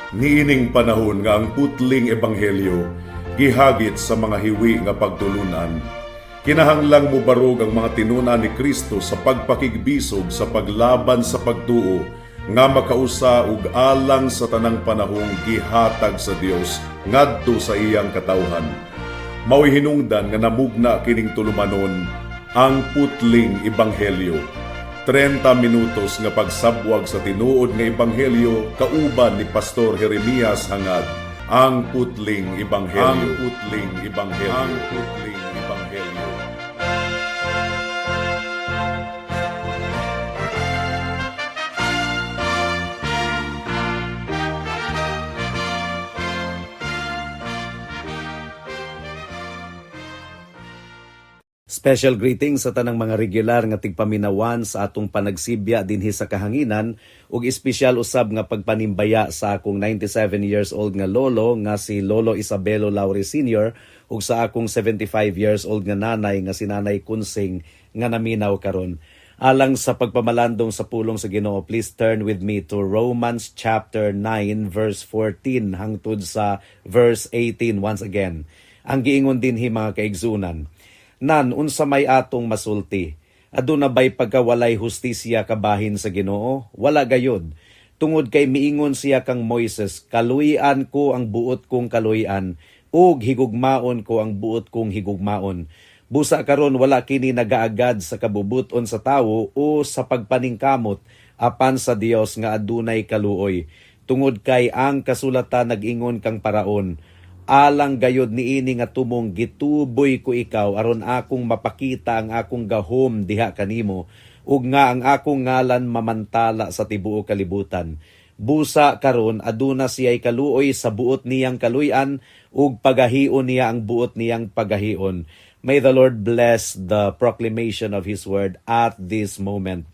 Niining panahon nga ang putling ebanghelyo gihagit sa mga hiwi nga pagtulunan, kinahanglang mubarog ang mga tinun-an ni Kristo sa pagpakigbisog sa paglaban sa pagtuo nga makausa ug alang sa tanang panahong gihatag sa Dios ngadto sa iyang katawhan. Mao'y hinungdan nga namugna kining tulumanon, Ang Putling Ebanghelyo. 30 minutos nga pagsabwag sa tinuod nga ebanghelyo kauban ni Pastor Jeremias Hangad. Ang Putling Ebanghelyo. Ang Putling Ebanghelyo. Ang Putling Ebanghelyo. Special greetings sa tanang mga regular nga tigpaminawan sa atong panagsibya dinhi sa kahanginan ug espesyal usab nga pagpanimbaya sa akong 97 years old nga lolo nga si Lolo Isabelo Laure Sr. ug sa akong 75 years old nga nanay nga si Nanay Kunsing nga naminaw karon. Alang sa pagpamalandong sa pulong sa Ginoo, please turn with me to Romans chapter 9 verse 14 hangtod sa verse 18 once again. Ang giingon dinhi, mga kaigsunan, "Nan unsa may atong masulti? Aduna bay pagkawalay hustisya kabahin sa Ginoo? Wala gayod. Tungod kay miingon siya kang Moises, 'Kaluy-an ko ang buot kong kaluy-an, ug higugmaon ko ang buot kong higugmaon.' Busa karon wala kini nagaagad sa kabubuton sa tawo o sa pagpaningkamot, apan sa Dios nga adunay kaluoy. Tungod kay ang kasulatan nag-ingon kang Paraon, 'Alang gayod niini nga tumong gituboy ko ikaw aron akong mapakita ang akong gahom diha kanimo ug nga ang akong ngalan mamantala sa tibuok kalibutan.' Busa karon aduna siya'y kaluoy sa buot niyang kaluy-an ug pagahion niya ang buot niyang pagahion." May the Lord bless the proclamation of His word at this moment.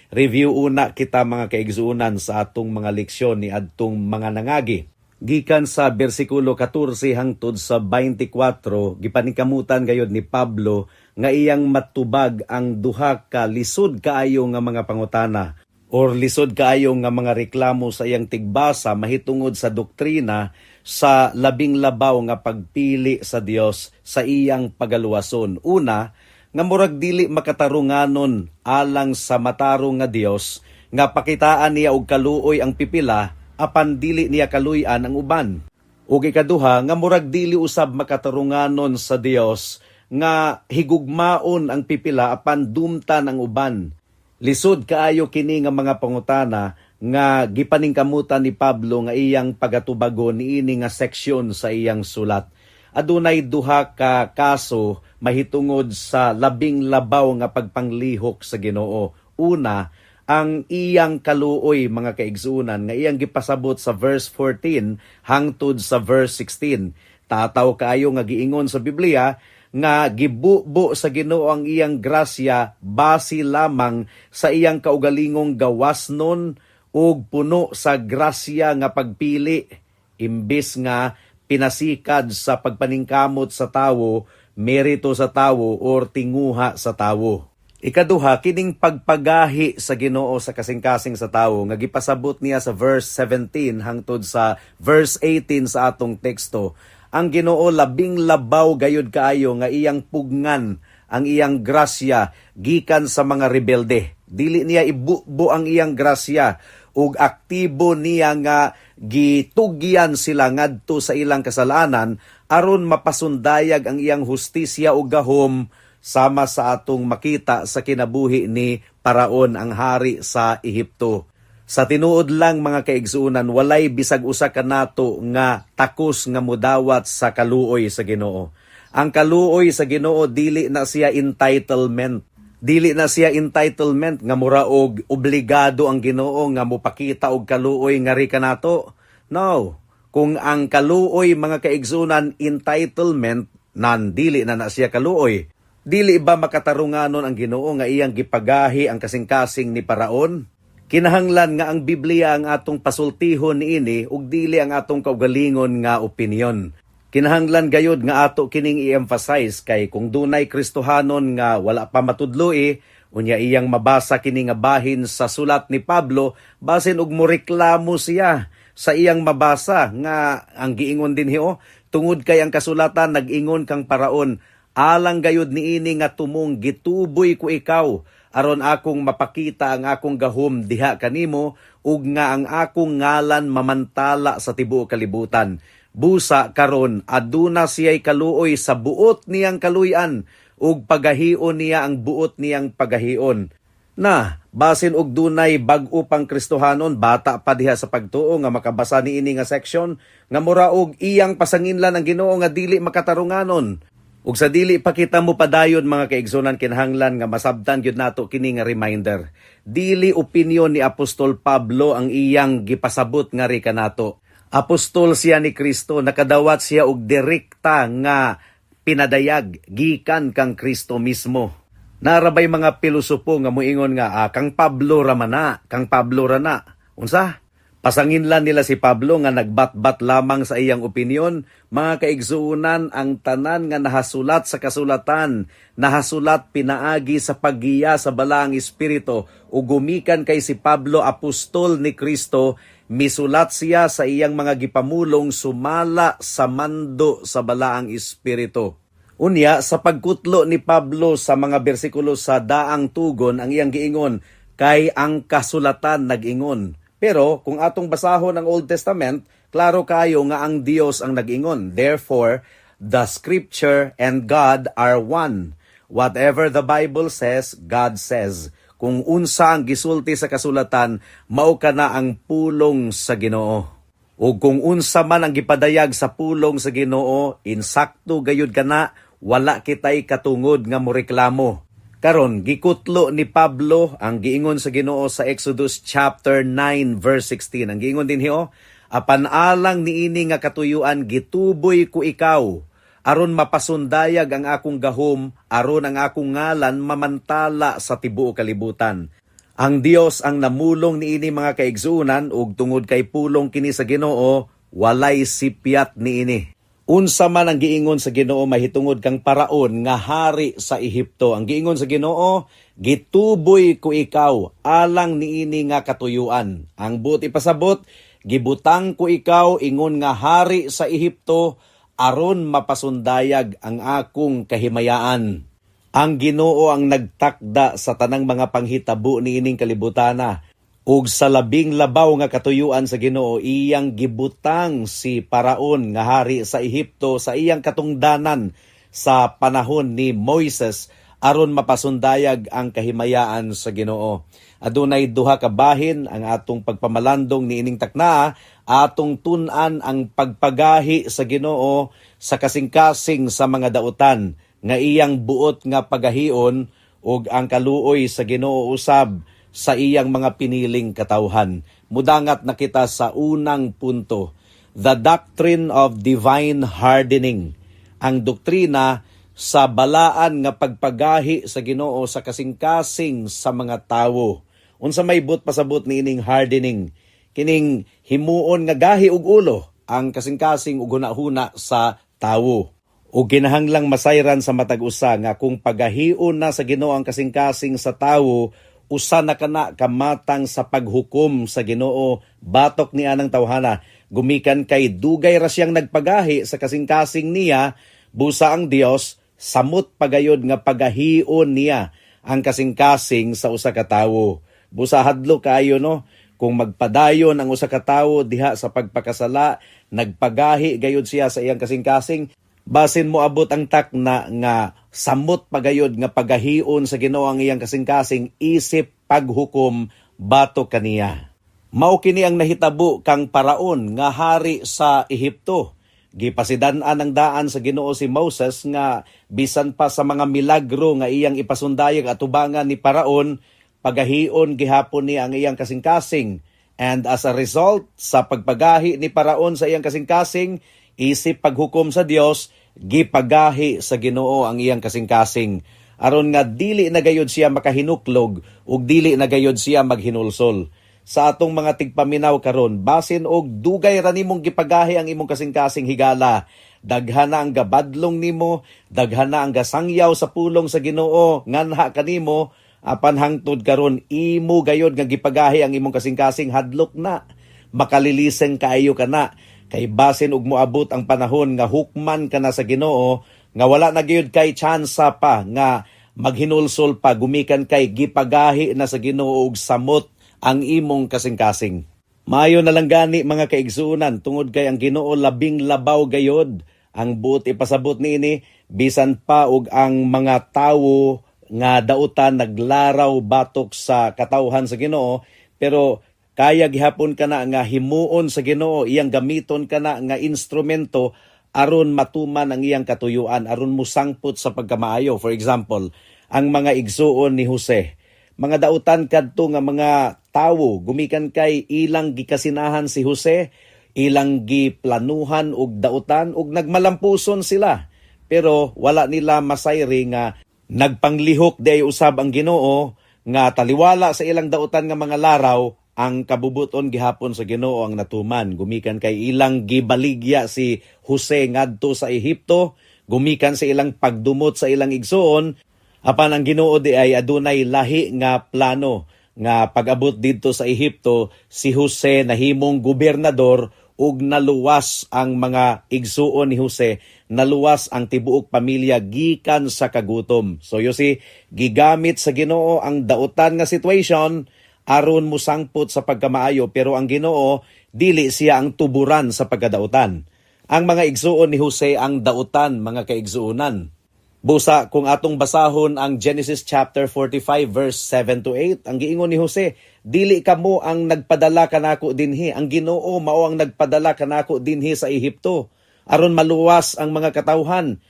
Review una kita, mga kaigsuonan, sa atong mga leksyon ni adtong mga nangagi. Gikan sa bersikulo 14 hangtod sa 24, gipaningkamutan gayod ni Pablo nga iyang matubag ang duha ka lisod kaayo nga mga pangutana or lisod kaayo nga mga reklamo sa iyang tigbasa mahitungod sa doktrina sa labing labaw nga pagpili sa Dios sa iyang pagaluwason. Una, nga murag dili makatarunganon alang sa matarong nga Dios nga pakitaan niya og kaluoy ang pipila apan dili niya kaluy-an ang uban. Ug ikaduha, nga murag dili usab makatarunganon sa Dios nga higugmaon ang pipila apan dumtan ang uban. Lisod kaayo kini nga mga pangutana nga gipaningkamutan ni Pablo nga iyang pagatubagon niini nga seksyon sa iyang sulat. Adunay duha ka kaso mahitungod sa labing labaw nga pagpanglihok sa Ginoo. Una, ang iyang kaluoy, mga kaigsuonan, nga iyang gipasabot sa verse 14 hangtod sa verse 16. Tataw kaayo nga giingon sa Biblia nga gibubo sa Ginoo ang iyang grasya base lamang sa iyang kaugalingong gawasnon ug puno sa grasya nga pagpili imbis nga pinasikad sa pagpaningkamot sa tawo, merito sa tawo or tinguha sa tawo. Ikaduha, kining pagpagahi sa Ginoo sa kasing-kasing sa tawo nga gipasabot niya sa verse 17 hangtod sa verse 18 sa atong teksto. Ang Ginoo labing labaw gayud kaayo nga iyang pugngan ang iyang grasya gikan sa mga rebelde. Dili niya ibubo ang iyang grasya ug aktibo niya nga gitugyan sila ngadto sa ilang kasalanan aron mapasundayag ang iyang hustisya ug gahom, sama sa atong makita sa kinabuhi ni Paraon, ang hari sa Ehipto. Sa tinuod lang, mga kaigsuonan, walay bisag usa kanato nga takos nga mudawat sa kaluoy sa Ginoo. Ang kaluoy sa Ginoo dili na siya entitlement. Dili na siya entitlement nga mura og obligado ang Ginoo nga mopakita og kaluoy ngari kanato. No. Kung ang kaluoy, mga kaigsuonan, entitlement, nan dili na na siya kaluoy. Dili ba makatarunganon ang Ginoo nga iyang gipagahi ang kasing-kasing ni Paraon? Kinahanglan nga ang Biblia ang atong pasultihon niini ug dili ang atong kaugalingon nga opinyon. Kinahanglan gayud nga ato kining i-emphasize kay kung dunay Kristohanon nga wala pa matudloi, unya iyang mabasa kini nga bahin sa sulat ni Pablo, basin og moreklamo siya. Sa iyang mabasa nga ang giingon dinhi oh, tungod kay ang kasulatan nag-ingon kang Paraon, "Alang gayud niini nga tumong gituboy ko ikaw aron akong mapakita ang akong gahom diha kanimo ug nga ang akong ngalan mamantala sa tibuok kalibutan." Busa karon aduna siya'y kaluoy sa buot niyang kaluy-an ug pagahion niya ang buot niyang pagahion. Na, basin og dunay bag-o pang Kristohanon, bata pa diha sa pagtuo nga makabasa niini nga section nga mura og iyang pasanginlan ang Ginoo nga dili makatarunganon. Ug sa dili pa kita mo padayon, mga kaigsunan, kinahanglan nga masabtan gyud nato kini nga reminder. Dili opinion ni Apostol Pablo ang iyang gipasabot ngari kanato. Apostol siya ni Kristo, nakadawat siya og direkta nga pinadayag gikan kang Kristo mismo. Naa ra bay mga pilosopo nga moingon nga kang Pablo ra man na, kang Pablo ra na. Unsa? Pasanginlan nila si Pablo nga nagbatbat lamang sa iyang opinyon. Mga kaigsuonan, ang tanan nga nahasulat sa kasulatan, nahasulat pinaagi sa paggiya sa Balaang Espiritu ug gumikan kay si Pablo apostol ni Kristo, misulat siya sa iyang mga gipamulong sumala sa mando sa Balaang Espiritu. Unya, sa pagkutlo ni Pablo sa mga bersikulo sa Daang Tugon, ang iyang giingon, "Kay ang kasulatan nag-ingon." Pero kung atong basahon ang Old Testament, klaro kayo nga ang Dios ang nag-ingon. Therefore, the scripture and God are one. Whatever the Bible says, God says. Kung unsa ang gisulti sa kasulatan, mao kana ang pulong sa Ginoo. O kung unsa man ang gipadayag sa pulong sa Ginoo, insakto gayud kana, wala kitay katungod nga moreklamo. Karon gikutlo ni Pablo ang giingon sa Ginoo sa Exodus chapter 9 verse 16. Ang giingon dinhi oh, "Apan alang niini nga katuyuan gituboy ko ikaw aron mapasundayag ang akong gahom, aron ang akong ngalan mamantala sa tibuok kalibutan." Ang Dios ang namulong niini, mga kaigsuonan, ug tungod kay pulong kini sa Ginoo, walay sipyat niini. Unsa man ang giingon sa Ginoo mahitungod kang Paraon nga hari sa Ehipto. Ang giingon sa Ginoo, "Gituboy ko ikaw alang niini nga katuyuan." Ang buot ipasabot, gibutang ko ikaw ingon nga hari sa Ehipto aron mapasundayag ang akong kahimayaan. Ang Ginoo ang nagtakda sa tanang mga panghitabo niining kalibutana. Ug sa labing labaw nga katuyuan sa Ginoo, iyang gibutang si Paraon nga hari sa Ehipto sa iyang katungdanan sa panahon ni Moises aron mapasundayag ang kahimayaan sa Ginoo. Adunay duha ka bahin ang atong pagpamalandong niining taknaa: atong tun-an ang pagpagahi sa Ginoo sa kasing-kasing sa mga dautan nga iyang buot nga pagahion ug ang kaluoy sa Ginoo usab sa iyang mga piniling katawhan. Mudangat na kita sa unang punto, the doctrine of divine hardening. Ang doktrina sa balaan nga pagpagahi sa Ginoo sa kasing-kasing sa mga tawo. Unsa may buot pasabot niining hardening? Kining himuon nga gahi og ulo ang kasing-kasing ug hunahuna sa tawo. O kinahanglang masayran sa matag usa nga kung pagahion na sa Ginoo ang kasing-kasing sa tawo, usa na kana kamatang sa paghukom sa Ginoo batok ni anang tawhana. Gumikan kay dugay ra siyang nagpagahi sa kasing-kasing niya, busa ang Dios samot pagayod nga pagahion niya ang kasing-kasing sa usa ka tawo. Busa hadlo kayo, no, kung magpadayon ang usa ka tawo diha sa pagpakasala, nagpagahi gayud siya sa iyang kasing-kasing, basin moabot ang takna nga samot pagayod nga pagahion sa Ginoo ang iyang kasing-kasing isip paghukom batok kaniya. Mao kini ang nahitabo kang Paraon nga hari sa Ehipto. Gipasidan-an ang daan sa Ginoo si Moses nga bisan pa sa mga milagro nga iyang ipasundayag atubangan ni Paraon, pagahion gihapon niya ang iyang kasing-kasing. And as a result, sa pagpagahi ni Paraon sa iyang kasing-kasing, isip paghukom sa Dios, gipagahi sa Ginoo ang iyang kasing-kasing aron nga dili na gayud siya makahinuklog ug dili na gayud siya maghinulsol. Sa atong mga tigpaminaw karon, basin og dugay ra nimong gipagahi ang imong kasing-kasing, higala. Daghan na ang gabadlong nimo, daghan na ang gasangyaw sa pulong sa Ginoo nganha kanimo, apan hangtod karon imo gayod nga gipagahi ang imong kasing-kasing, hadlok na. Makaliliseng kaayo kana kay basin og moabot ang panahon nga hukman ka na sa Ginoo nga wala na gyud kay tsansa pa nga maghinulsol pa, gumikan kay gipagahi na sa Ginoo og samot ang imong kasing-kasing. Maayo na lang gani, mga kaigsuonan, tungod kay ang Ginoo labing labaw gayod. Ang buot ipasabot niini, bisan pa og ang mga tawo nga dautan naglaraw batok sa katawhan sa Ginoo, pero kaya gihapon kana nga himuon sa Ginoo, iyang gamiton kana nga instrumento aron matuman ang iyang katuyuan, aron musangpot sa pagkamaayo. For example, ang mga igsuon ni Jose, mga dautan kadto nga mga tawo, gumikan kay ilang gikasinahan si Jose, ilang giplanuhan og dautan ug nagmalampuson sila, pero wala nila masayri nga nagpanglihok diay usab ang Ginoo nga taliwala sa ilang dautan nga mga laraw, ang kabubuton gihapon sa Ginoo ang natuman, gumikan kay ilang gibaligya si Jose ngadto sa Ehipto, gumikan sa ilang pagdumot sa ilang igsuon. Apan ang Ginoo diay adunay lahi nga plano nga pag-abot didto sa Ehipto, si Jose nahimong gobernador ug naluwas ang mga igsuon ni Jose, naluwas ang tibuok pamilya gikan sa kagutom. So you see, gigamit sa Ginoo ang dautan nga situation aron musangpot sa pagkamaayo, pero ang Ginoo, dili siya ang tuburan sa pagkadautan. Ang mga igsuon ni Jose ang dautan, mga kaigsuonan. Busa kung atong basahon ang Genesis chapter 45 verse 7 to 8, ang giingon ni Jose, "Dili kamo ang nagpadala kanako dinhi, ang Ginoo mao ang nagpadala kanako dinhi sa Ehipto aron maluwas ang mga katawhan."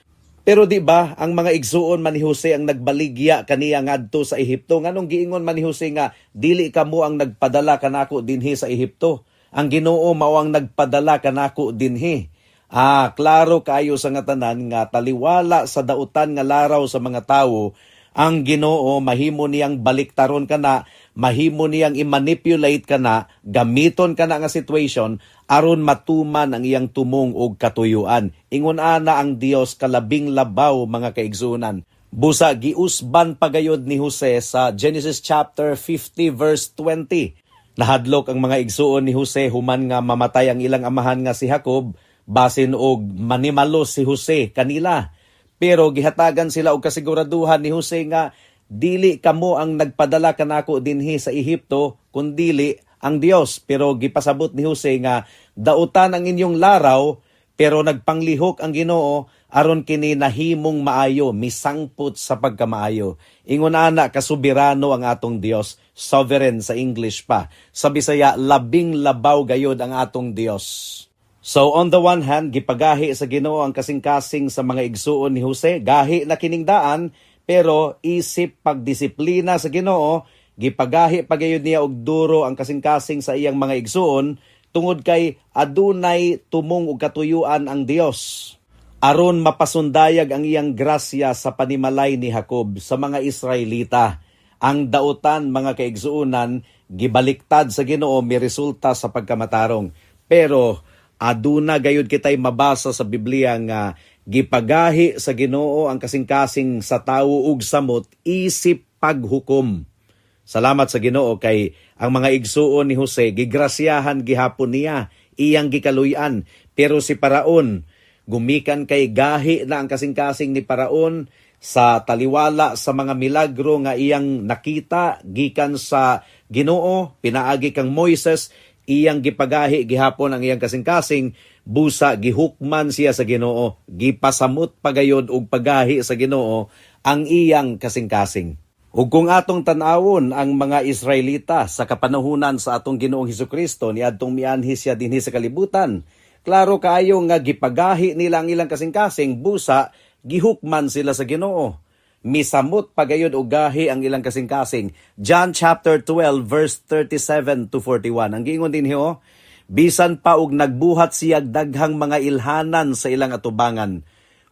Pero di ba ang mga igsuon man ni Jose ang nagbaligya kaniya ngadto sa Ehipto? Nganong giingon man ni Jose nga dili kamo ang nagpadala kanako dinhi sa Ehipto? Ang Ginoo mao ang nagpadala kanako dinhi. Ah, klaro kaayo sa nga tanan nga taliwala sa dautan nga laraw sa mga tawo, ang Ginoo mahimo niyang baliktaron kana, mahimo niyang i-manipulate kana, gamiton kana nga situation aron matuman ang iyang tumong og katuyuan. Ingon ana ang Dios kalabing labaw, mga kaigsuonan. Busa giusban pagayod ni Jose sa Genesis chapter 50 verse 20. Nahadlok ang mga igsuon ni Jose human nga mamatay ang ilang amahan nga si Jacob, basin og manimalos si Jose kanila. Pero gihatagan sila og kasiguraduhan ni Jose nga dili kamo ang nagpadala kanako dinhi sa Ehipto kundili ang Dios. Pero gipasabot ni Jose nga dautan ang inyong laraw, pero nagpanglihok ang Ginoo aron kini nahimong maayo, misangpot sa pagkamaayo. Ingon ana kasuberano ang atong Dios, sovereign sa English pa. Sa Bisaya, labing labaw gayod ang atong Dios. So on the one hand, gipagahi sa Ginoo ang kasing-kasing sa mga igsuon ni Jose, gahi na kining daan, pero isip pagdisiplina sa Ginoo, gipagahi pagayod niya og duro ang kasing-kasing sa iyang mga igsuon tungod kay adunay tumong og katuyuan ang Dios aron mapasundayag ang iyang grasya sa panimalay ni Jacob, sa mga Israelita. Ang dautan, mga kaigsuonan, gibaliktad sa Ginoo, miresulta sa pagkamatarong. Pero aduna gayud kitay mabasa sa Biblia nga gipagahi sa Ginoo ang kasing-kasing sa tawo ug samot isip paghukom. Salamat sa Ginoo kay ang mga igsuon ni Jose gigrasyahan gihapon niya, iyang gikaluy-an. Pero si Paraon, gumikan kay gahi na ang kasing-kasing ni Paraon sa taliwala sa mga milagro nga iyang nakita gikan sa Ginoo pinaagi kang Moises, iyang gipagahi gihapon ang iyang kasing-kasing, busa gihukman siya sa Ginoo, gipasamot pagayod og pagahi sa Ginoo ang iyang kasing-kasing. Ug kung atong tan-awon ang mga Israelita sa kapanahunan sa atong Ginoong Hesukristo niadtong mianhi siya dinhi sa kalibutan, klaro kaayo nga gipagahi nila ang ilang kasing-kasing, busa gihukman sila sa Ginoo. Misamot pagayod og gahi ang ilang kasing-kasing. John chapter 12 verse 37 to 41. Ang giingon dinhi oh, bisan pa og nagbuhat siya daghang mga ilhanan sa ilang atubangan,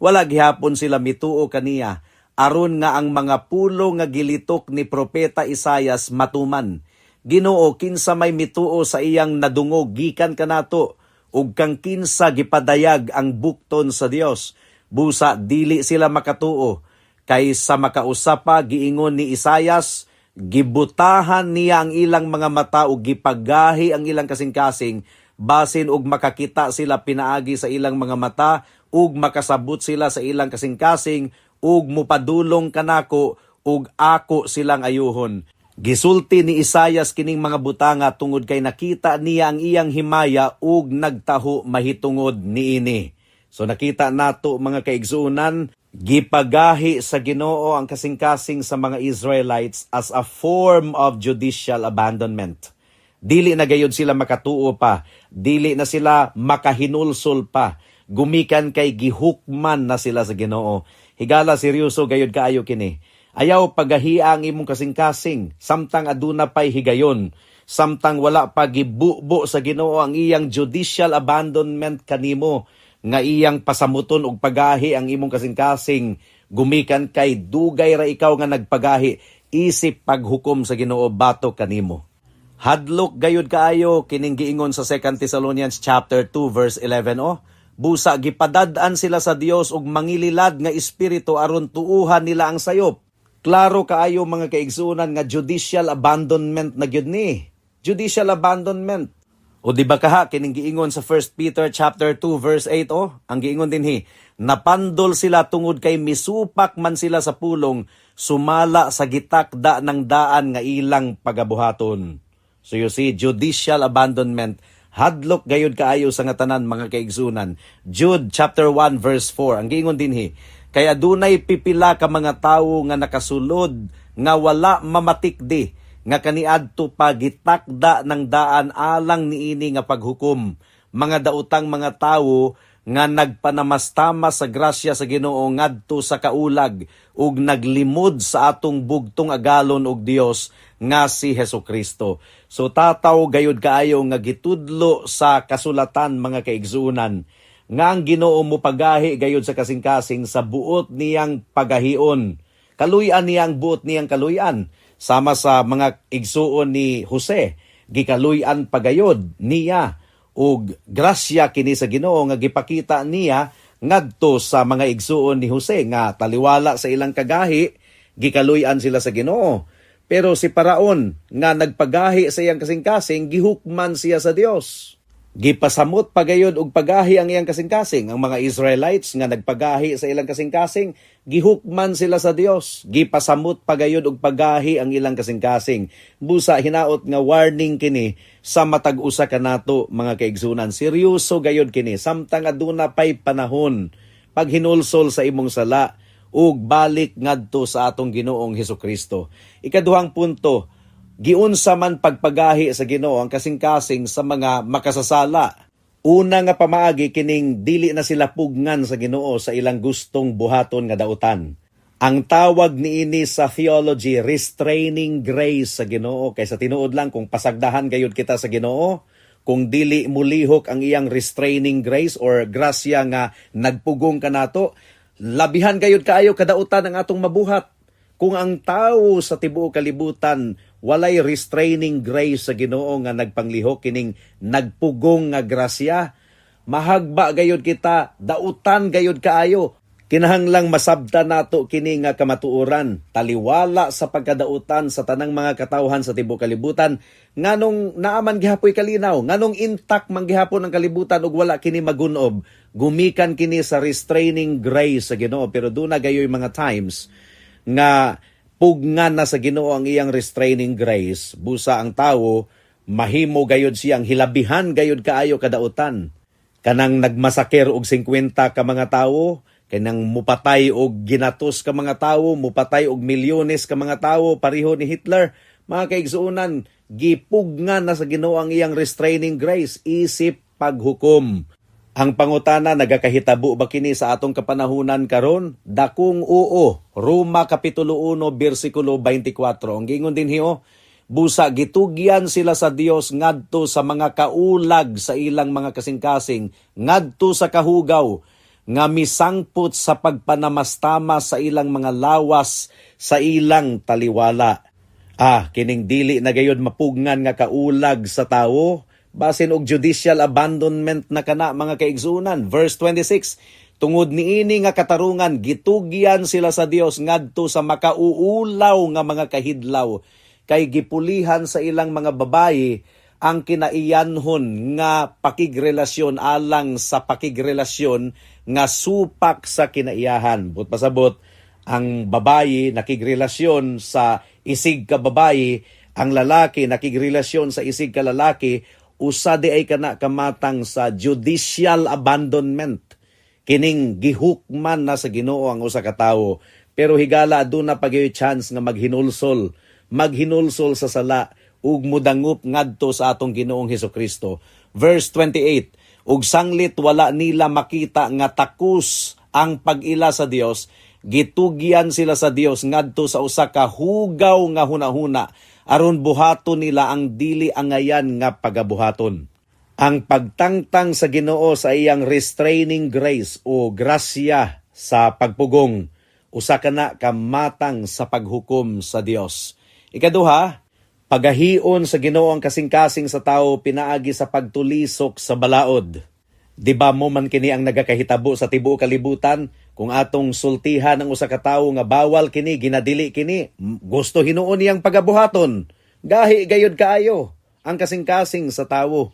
wala gihapon sila mituo kaniya, aron nga ang mga pulo nga gilitok ni propeta Isayas matuman. "Ginoo, kinsa may mituo sa iyang nadungog gikan kanato, ug kang kinsa gipadayag ang bukton sa Dios?" Busa dili sila makatuo kay sa makausa pa giingon ni Isayas, Gibutahan niya ang ilang mga mata ug gipagahi ang ilang kasing-kasing, basin og makakita sila pinaagi sa ilang mga mata ug makasabot sila sa ilang kasing-kasing ug mupadulong kanako ug ako silang ayuhon. Gisulti ni Isayas kining mga butanga tungod kay nakita niya ang iyang himaya ug nagtaho mahitungod niini. So nakita nato, mga kaigsuonan, gipagahi sa Ginoo ang kasing-kasing sa mga Israelites as a form of judicial abandonment. Dili na gayud sila makatuo pa, dili na sila makahinulsol pa. Gumikan kay gihukman na sila sa Ginoo. Higala, seryoso gayud kaayo kini. Ayaw pagahia ang imong kasing-kasing samtang aduna pay higayon, samtang wala pa gibubo sa Ginoo ang iyang judicial abandonment kanimo nga iyang pasamuton og pagahi ang imong kasing-kasing, gumikan kay dugay ra ikaw nga nagpagahi isip paghukom sa Ginoo batok kanimo. Hadlok gayud kaayo kining giingon sa 2 Thessalonians chapter 2 verse 11, oh. Busa gipadad-an sila sa Dios og mangililad nga espiritu aron tuuhan nila ang sayop. Klaro kaayo, mga kaigsuonan, nga judicial abandonment na gyud ni. Judicial abandonment. O di ba kaha kining giingon sa 1 Peter chapter 2 verse 8, oh, ang giingon dinhi, napandol sila tungod kay misupak man sila sa pulong sumala sa gitakda ng daan nga ilang pagabuhaton. So you see, judicial abandonment. Hadlok gayud kaayo sa nga tanan, mga kaigsunan. Jude chapter 1 verse 4, ang giingon dinhi, kay adunay pipila ka mga tawo nga nakasulod nga wala mamatikdi nga kaniadto pa gitakda ng daan alang niini nga paghukom, mga daotang mga tawo nga nagpanamastama sa grasya sa Ginoo ngadto sa kaulag ug naglimod sa atong bugtong agalon og Dios nga si Hesukristo. So tataw gayud kaayo nga gitudlo sa kasulatan, mga kaigsuonan, nga ang Ginoo mopagahi gayud sa kasing-kasing sa buot niyang pagahion. Kaluy-an niya ang buot niyang kaluy-an, sama sa mga igsuon ni Jose, gikaluy-an pagayod niya ug grasya kini sa Ginoo nga gipakita niya ngadto sa mga igsuon ni Jose nga taliwala sa ilang kagahi, gikaluy-an sila sa Ginoo. Pero si Paraon nga nagpagahi sa iyang kasing-kasing, gihukman siya sa Dios. Gipasamot pagayod og pagahi ang iyang kasing-kasing. Ang mga Israelites nga nagpagahi sa ilang kasing-kasing, gihukman sila sa Dios. Gipasamot pagayod og pagahi ang ilang kasing-kasing. Busa hinaot nga warning kini sa matag usa kanato, mga kaigsunan. Seryoso gayod kini samtang aduna pay panahon, paghinulsol sa imong sala ug balik ngadto sa atong Ginoong Hesukristo. Ikaduhang punto, giunsa man pagpagahi sa Ginoo ang kasing-kasing sa mga makasasala? Una nga pamaagi kining dili na sila pugnan sa Ginoo sa ilang gustong buhaton nga dautan. Ang tawag niini sa theology, restraining grace sa Ginoo, kaysa tinuod lang, kung pasagdahan gayud kita sa Ginoo, kung dili mulihok ang iyang restraining grace or grasya nga nagpugong kanato, labihan gayud kaayo kadautan ang atong mabuhat. Kung ang tawo sa tibuok kalibutan walay restraining grace sa Ginoo nga nagpanglihok, kining nagpugong nga grasya, mahagba gayud kita, dautan gayud kaayo. Kinahanglang masabta nato kini nga kamatuoran, taliwala sa pagkadautan sa tanang mga katawhan sa tibuok kalibutan, nganong naaman gihapoy kalinaw, nganong intact man gihapon ang kalibutan ug wala kini magunob, gumikan kini sa restraining grace sa Ginoo. Pero duna gayoy mga times nga pugnan na sa Ginoo ang iyang restraining grace, busa ang tawo mahimo gayud siyang hilabihan gayud kaayo kadautan. Kanang nagmasaker og 50 ka mga tawo, kanang mupatay og ginatos ka mga tawo, mupatay og milyones ka mga tawo pareho ni Hitler. Mga kaigsuonan, gipugnan na sa Ginoo ang iyang restraining grace isip paghukom. Ang pangutana, nagakahitabo ba kini sa atong kapanahunan karon? Dakong oo. Roma kapitulo 1 bersikulo 24. Ang giingon dinhi oh, busa gitugyan sila sa Dios ngadto sa mga kaulag sa ilang mga kasing-kasing, ngadto sa kahugaw nga misangpot sa pagpanamastama sa ilang mga lawas sa ilang taliwala. Ah, kining dili na gayud mapugngan nga kaulag sa tawo, basin og judicial abandonment na kana, mga kaigsuonan. Verse 26, tungod niini nga katarungan gitugyan sila sa Dios ngadto sa makauulaw nga mga kahidlaw. Kay gipulihan sa ilang mga babayi ang kinaiyanhon nga pakigrelasyon alang sa pakigrelasyon nga supak sa kinaiyahan. Buot pasabot, ang babayi nakigrelasyon sa isig ka babayi, ang lalaki nakigrelasyon sa isig ka lalaki, usa diay kana kamatang sa judicial abandonment. Kining gihukman na sa Ginoo ang usa ka tawo, pero higala aduna pa gyud chance nga maghinulsol, maghinulsol sa sala ug mudangop ngadto sa atong Ginoong Hesukristo. Verse 28, "Ug sanglit wala nila makita nga takos ang pag-ila sa Dios, gitugyan sila sa Dios ngadto sa usa ka hugaw nga hunahuna aron buhaton nila ang dili angayan nga pagabuhaton." Ang pagtangtang sa Ginoo sa iyang restraining grace o grasya sa pagpugong, usa kana ka matang sa paghukom sa Dios. Ikaduha, pagahion sa Ginoo ang kasing-kasing sa tao pinaagi sa pagtulisok sa balaod. Di ba mao man kini ang nagakahitabo sa tibuok kalibutan? Kung atong sultihan ang usa ka tawo nga bawal kini, ginadili kini, gusto hinuon niyang pagabuhaton. Gahi gayud kaayo ang kasing-kasing sa tawo.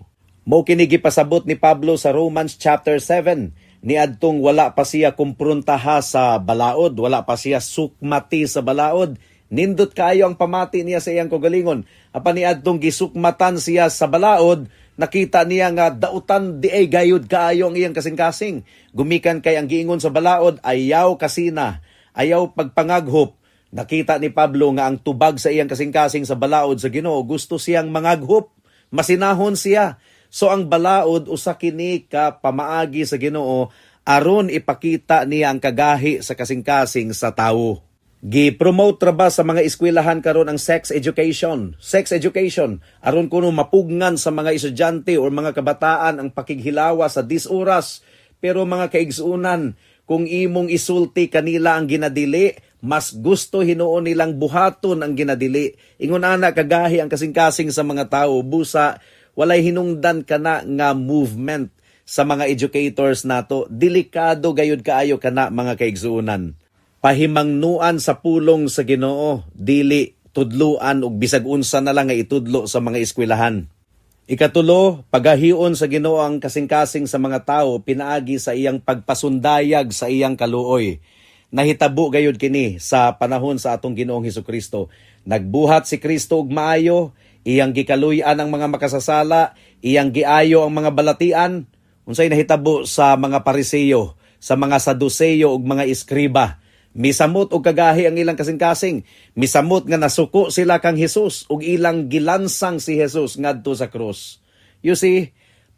Mao kini gipasabot ni Pablo sa Romans chapter 7 niadtong wala pa siya kumprontaha sa balaod, wala pa siya sukmati sa balaod. Nindot kaayo ang pamati niya sa iyang kaugalingon. Apan niadtong gisukmatan siya sa balaod, nakita niya nga dautan diay gayud kaayo ang iyang kasing-kasing. Gumikan kay ang giingon sa balaod, ayaw kasina, ayaw pagpangaghop. Nakita ni Pablo nga ang tubag sa iyang kasing-kasing sa balaod sa Ginoo, gusto siyang mangaghop, masinahon siya. So ang balaod, usa kini ka pamaagi sa Ginoo aron ipakita niya ang kagahi sa kasing-kasing sa tawo. Gi-promote ra ba sa mga eskwelahan karon ang sex education? Sex education aron kuno mapugngan sa mga estudyante or mga kabataan ang pakighilawa sa 10 oras. Pero mga kaigsuonan, kung imong isulti kanila ang ginadili, mas gusto hinuon nilang buhaton ang ginadili. Ingon ana kagahi ang kasing-kasing sa mga tao, busa walay hinungdan kana nga movement sa mga educators nato. Delikado gayud kaayo kana, mga kaigsuonan. Pahimangnuan sa pulong sa Ginoo, dili tudluan og bisag unsa na lang nga itudlo sa mga eskwelahan. Ikatulo, pagahion sa Ginoo ang kasing-kasing sa mga tao pinaagi sa iyang pagpasundayag sa iyang kaluoy. Nahitabo gayud kini sa panahon sa atong Ginoong Hesukristo. Nagbuhat si Kristo og maayo, iyang gikaluy-an ang mga makasasala, iyang giayo ang mga balatian. Unsay nahitabo sa mga Pariseo, sa mga Saduceo ug mga eskriba? Misamot og kagahi ang ilang kasing-kasing. Misamot nga nasuko sila kang Jesus ug ilang gilansang si Jesus ngadto sa krus. You see,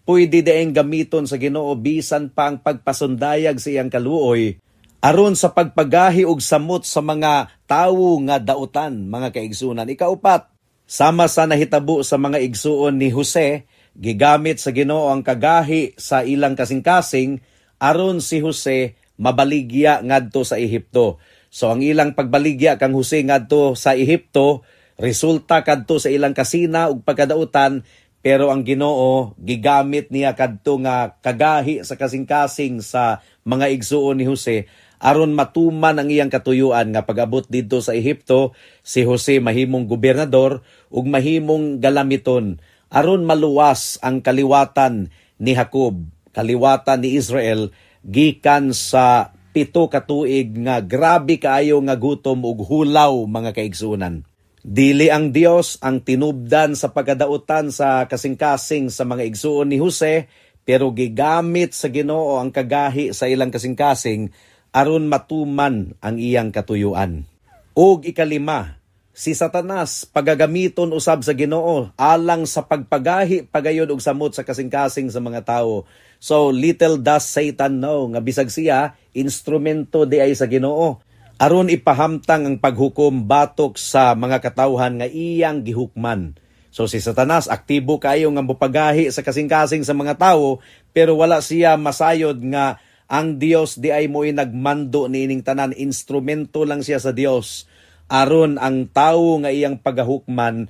pwede diayng gamiton sa Ginoo bisan pa ang pagpasundayag sa iyang kaluoy aron sa pagpagahi og samot sa mga tawo nga dautan, mga kaigsuonan. Ikaupat, sama sa nahitabo sa mga igsuon ni Jose, gigamit sa Ginoo ang kagahi sa ilang kasing-kasing aron si Jose mabaligya ngadto sa Ehipto. So ang ilang pagbaligya kang Jose ngadto sa Ehipto, resulta kadto sa ilang kasina ug pagkadautan, pero ang Ginoo gigamit niya kadto nga kagahi sa kasing-kasing sa mga igsuon ni Jose aron matuman ang iyang katuyuan nga pag-abot didto sa Ehipto si Jose mahimong gobernador ug mahimong galamiton aron maluwas ang kaliwatan ni Jacob, kaliwatan ni Israel, gikan sa 7 ka tuig nga grabe kaayo nga gutom ug hulaw, mga kaigsuonan. Dili ang Dios ang tinubdan sa pagkadautan sa kasing-kasing sa mga igsuon ni Jose, pero gigamit sa Ginoo ang kagahi sa ilang kasing-kasing aron matuman ang iyang katuyuan. Ug ikalima, si Satanas pagagamiton usab sa Ginoo alang sa pagpagahi pagayon og samot sa kasing-kasing sa mga tao. So little does Satan know nga bisag siya instrumento diay sa Ginoo aron ipahamtang ang paghukom batok sa mga katawhan nga iyang gihukman. So si Satanas aktibo kaayo nga mopagahi sa kasing-kasing sa mga tawo, pero wala siya masayod nga ang Dios diay mo'y nagmando niining tanan, instrumento lang siya sa Dios aron ang tawo nga iyang pagahukman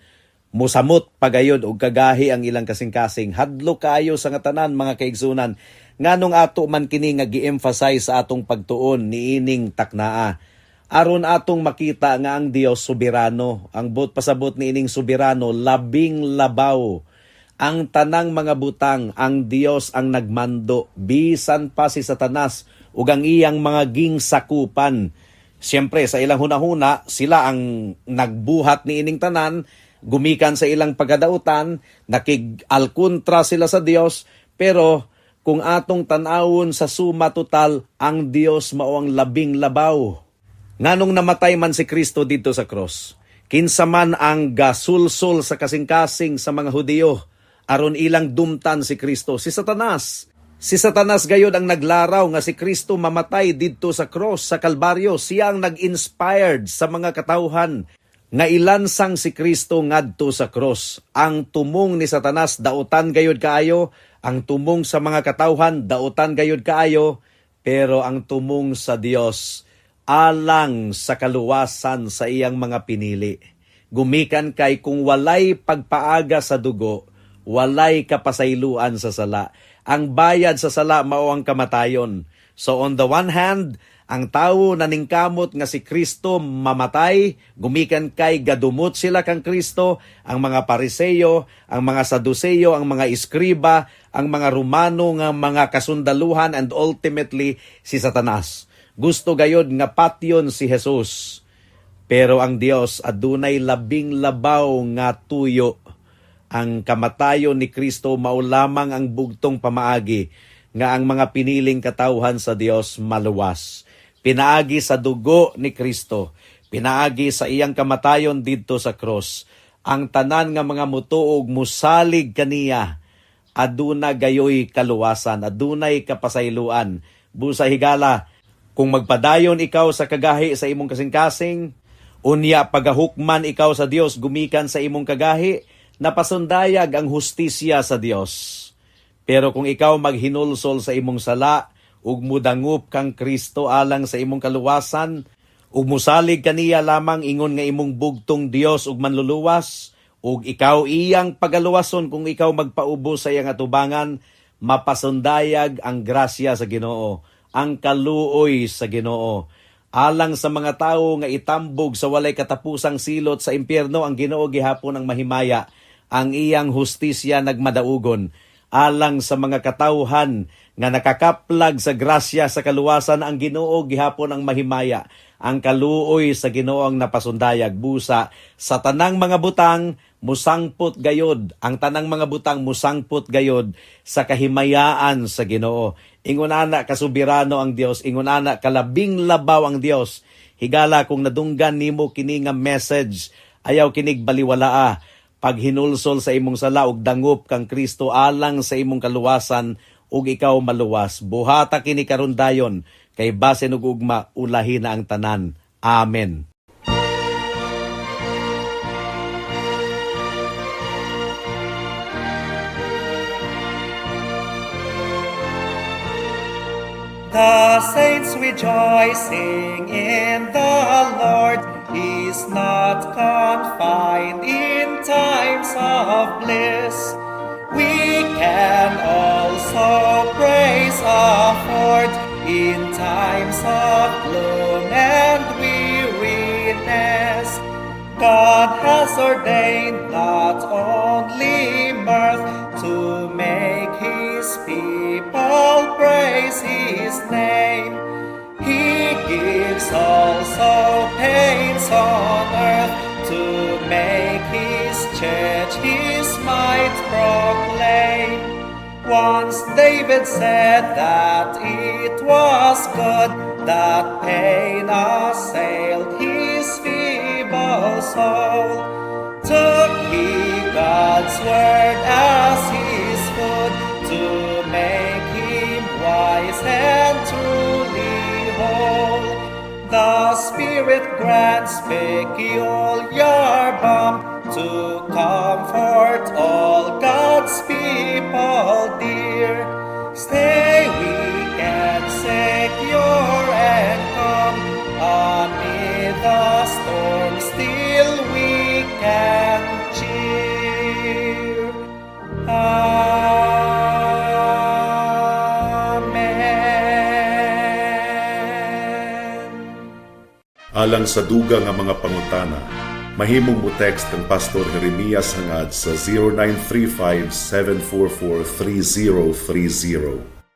musamot pagayod og kagahi ang ilang kasing-kasing. Hadlok kaayo sa nga tanan, mga kaigsuonan. Nganong ato man kini nga gi-emphasize sa atong pagtuon niining taknaa? Aron atong makita nga ang Dios soberano. Ang buot pasabot niining soberano, labing labaw. Ang tanang mga butang, ang Dios ang nagmando, bisan pa si Satanas ug ang iyang mga gingsakupan. Siyempre, sa ilang hunahuna, sila ang nagbuhat niining tanan, gumikan sa ilang pagkadautan, nakig-alkontra sila sa Dios, pero kung atong tan-awon sa suma total, ang Dios mao ang labing labaw. Nganong namatay man si Kristo didto sa cross, kinsa man ang gasulsol sa kasing-kasing sa mga Hudiyo aron ilang dumtan si Kristo? Si Satanas. Si Satanas gayod ang naglaraw nga si Kristo mamatay didto sa cross sa Kalbaryo. Siya ang nag-inspired sa mga katawhan nga ilansang si Kristo ngadto sa cross. Ang tumong ni Satanas dautan gayod kaayo, ang tumong sa mga katawhan dautan gayod kaayo, pero ang tumong sa Dios alang sa kaluwasan sa iyang mga pinili. Gumikan kay kung walay pagpaaga sa dugo, walay kapasayloan sa sala. Ang bayad sa sala mao ang kamatayon. So on the one hand, ang tawo naningkamot nga si Kristo mamatay, gumikan kay gadumot sila kang Kristo, ang mga Pariseo, ang mga Saduceo, ang mga Eskriba, ang mga Romano nga mga kasundaluhan, and ultimately si Satanas. Gusto gayod nga patyon si Jesus. Pero ang Dios adunay labing labaw nga tuyo. Ang kamatayon ni Kristo mao lamang ang bugtong pamaagi nga ang mga piniling katawhan sa Dios maluwas. Pinaagi sa dugo ni Kristo, pinaagi sa iyang kamatayon didto sa cross. Ang tanan nga mga mutuo ug musalig kaniya aduna gayoy kaluwasan, adunay kapasayloan. Busa higala, kung magpadayon ikaw sa kagahi sa imong kasing-kasing, unya pagahukman ikaw sa Dios gumikan sa imong kagahi, napasundayag ang hustisya sa Dios. Pero kung ikaw maghinulsol sa imong sala ug mudangup kang Kristo alang sa imong kaluwasan, ug musalig kaniya lamang ingon nga imong bugtong Dios ug manluluwas, ug ikaw iyang pagaluwason kung ikaw magpaubos sa iyang atubangan, mapasundayag ang grasya sa Ginoo, ang kaluoy sa Ginoo. Alang sa mga tawo nga itambog sa walay katapusang silot sa impyerno, ang Ginoo gihapon ang mahimaya, ang iyang hustisya nagmadaugon. Alang sa mga katawhan nga nakakaplag sa grasya sa kaluwasan, ang Ginoo gihapon ang mahimaya, ang kaluoy sa Ginoo ang napasundayag. Busa sa tanang mga butang musangpot gayod, ang tanang mga butang musangpot gayod sa kahimayaan sa Ginoo. Ingon ana kasubirano ang Dios, ingon ana kalabing labaw ang Dios. Higala, kung nadunggan nimo kini nga message, ayaw kinig baliwalaa. Paghinulsol sa imong sala ug dangup kang Kristo alang sa imong kaluwasan ug ikaw maluwas. Buhata kini karon dayon, kay basin ug ugma ulahi na ang tanan. Amen. The saints rejoicing in the Lord is not confined in times of bliss. We can also praise afford in times of gloom and weariness. God has ordained not only mirth to make his people praise his name. He gives also pains on earth to make his church his might proclaim. Once David said that it was good that pain assailed his feeble soul. Took he God's word as his food to make him wise and truly whole. The Spirit grants peculiar balm to comfort all God's people dear. Stay weak and secure and calm amid the storm, still we can cheer. Amen. Alang sa dugang nga mga pangutana, mahimong mo text kang Pastor Jeremias Hangad sa 0935 744 3030.